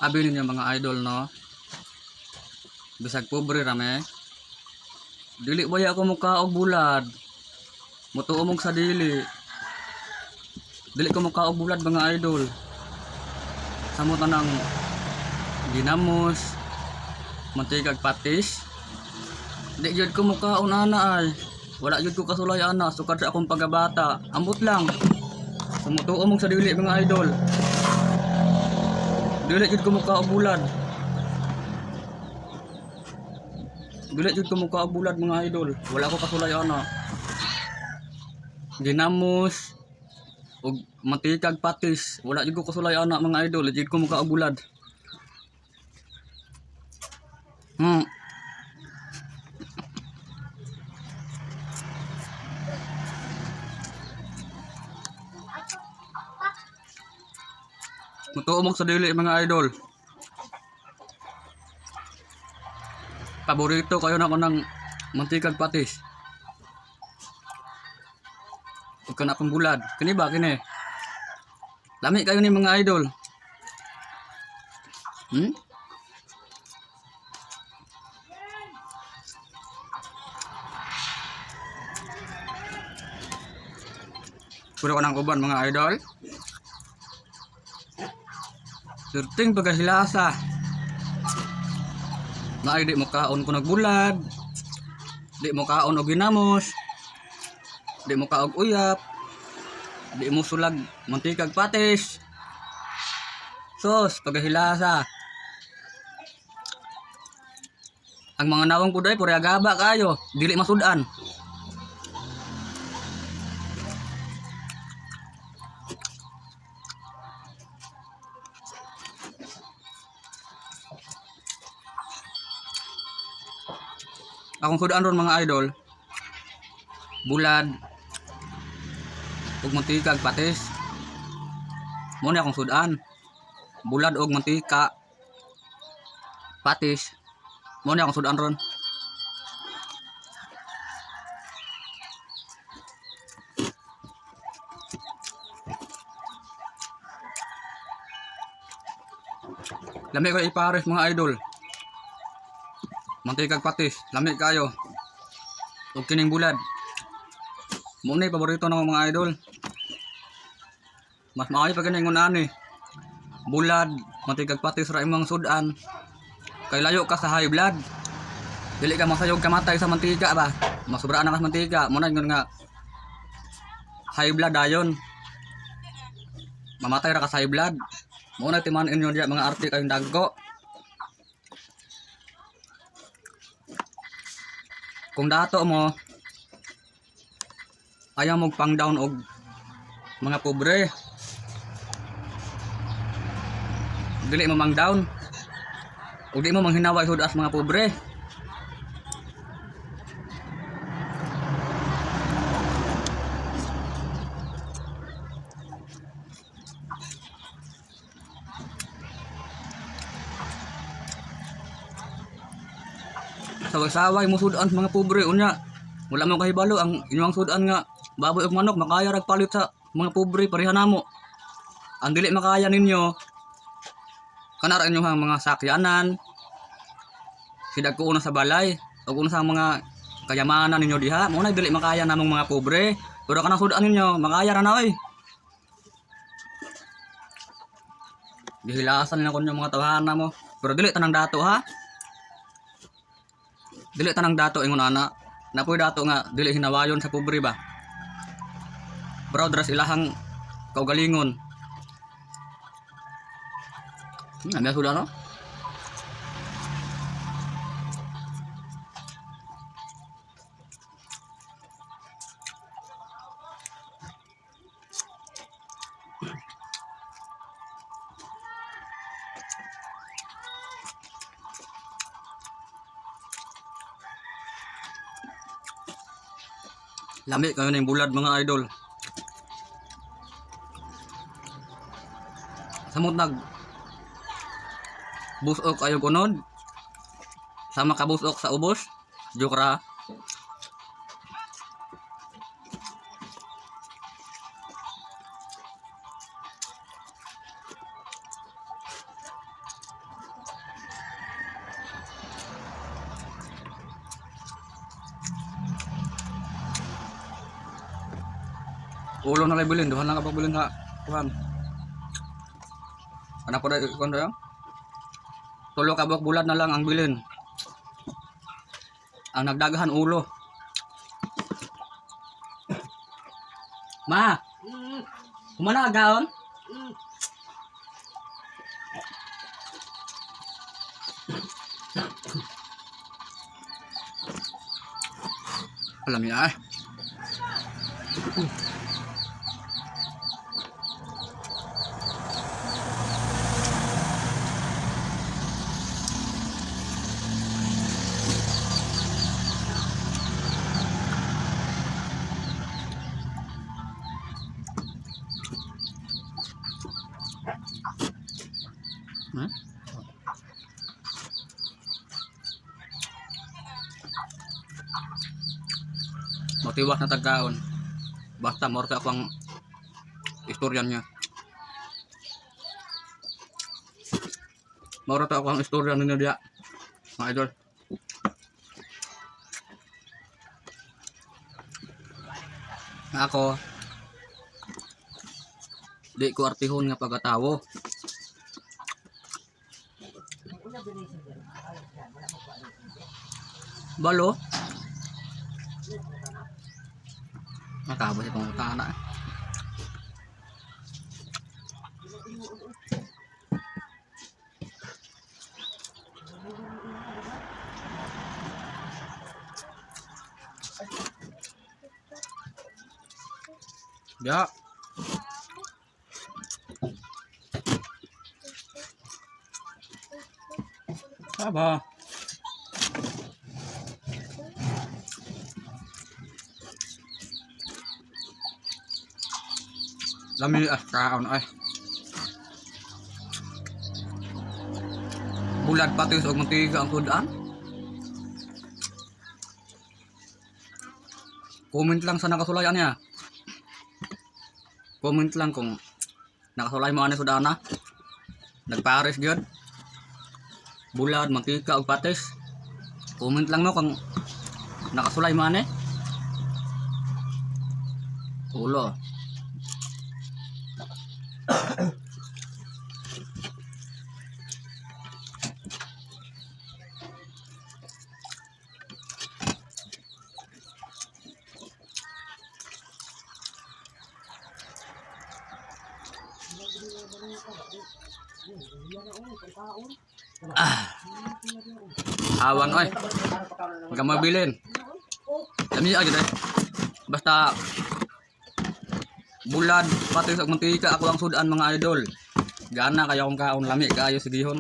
Abi ninyo, mga idol, no? Bisag pobre rame. Dili baya ako mukaog bulad. Mutuo mong sa dili. Dili ko mukaog bulad, mga idol. Samot na ng ginamos, mantikag patis. Di jud ko mukaon ana ay. Wala jud ko kasulay ana sukad sa akong pagabata. Ambot lang. Sumutuo mong sa dili, mga idol. Dili jud ko mukaog bulad. Dili jud ko mukaog bulad, mga idol. Wala ko kasulay ana. Ginamos ug mantikag patis. Wala jud ko kasulay ana, mga idol. Di jud ko mukaog bulad. Mutuo mo sa dili, mga idol. Paborito kayo na ko ng mantikag patis. Ug kana pang bulad. Kini ba kini? Lami kayo ni, mga idol. Puro ko ng uban, mga idol. Surting pagkahilasa. Naay di mo kaon ko nagbulad. Di mo kaon og ginamos. Di mo kaog uyap. Di mo sulag mantikag patis. Sos, pagkahilasa. Ang mga nawong puday, puri agaba kayo. Dili masudan. Akong sudan ron, mga idol. Bulad. Ug mantika ug patis. Mo ni akong sudan. Bulad og mantika. Patis. Mo ni akong sudan ron. Lami ko ipares, mga idol. Mantika ug patis, lami kayo. Ug kining bulad. Mo ni paborito ng mga idol. Mas maayo pa gani ingon ani. Bulad, mantika ug patis ra imong sudan. Kay layo ka sa high blood. Dili ka masayog kamatay sa mantika ba? Masubraan na ka sa mantika. Mo na ingon nga high blood dayon. Mamatay ra ka sa high blood. Mo na timan inyo diya mga arte kayong dagko. Kung dato mo ayaw mo pang down og mga pobre. Dili mo mang down. Ug di mo manghinaway hudas mga pobre. Saway-saway mo sudan sa mga pobre unya. Wala mo kahibalo ang inyong sudan nga baboy ug manok makaya rag palit sa mga pobre pareha namo. Ang dili makaya ninyo kana ra inyong mga sakyanan. Sidag ko una sa balay ug una sa mga kayamanan ninyo diha mo na dili makaya namong mga pobre. Pero kanang sudan ninyo makaya ra na oy. Gihilasan nila kunyo mga tawhana mo. Pero dili tanang dato ha. Dili tanang dato ingon ana. Napoy dato nga dili hinawayon sa pobre ba. Proud ras ilahang kaugalingon. Ano sudah no? Lami kayo ng bulad, mga idol. Samot nag busok ayo kunod. Sama ka busok sa ubos. Joke ra. Ulo na lang bilin, duha lang ka bilin ha. Kuan. Ano po dahil kuan daw? Tulo ka buok bulad na lang ang bilin. Ang nagdagahan ulo. Ma, kumana gaon? Alam niya eh. Hmm? Matiwas na tagkaon. Basta morte ako ang istorya niya. Morte ako ang istorya ninyo diya. Mga idol. Nga ako, di ko artihon nga pagkatawo. Balo? Nakabot sa pangutana eh. Ya. Aba. Lami ah kaon ay. Bulad patis og mantika ang sudan. Comment lang sa nakasulayan niya. Comment lang kung nakasulay mo ani sudana. Nagpares gyud. Bulad, mantika og patis. Comment lang mo kung nakasulay mo ani. Ulo. Awan oy. Huwag mabilin. Lami agad eh. Basta bulad patis og mantika ako ang sudan, mga idol. Gana kayo akong kaon, lami kaayo sigihon.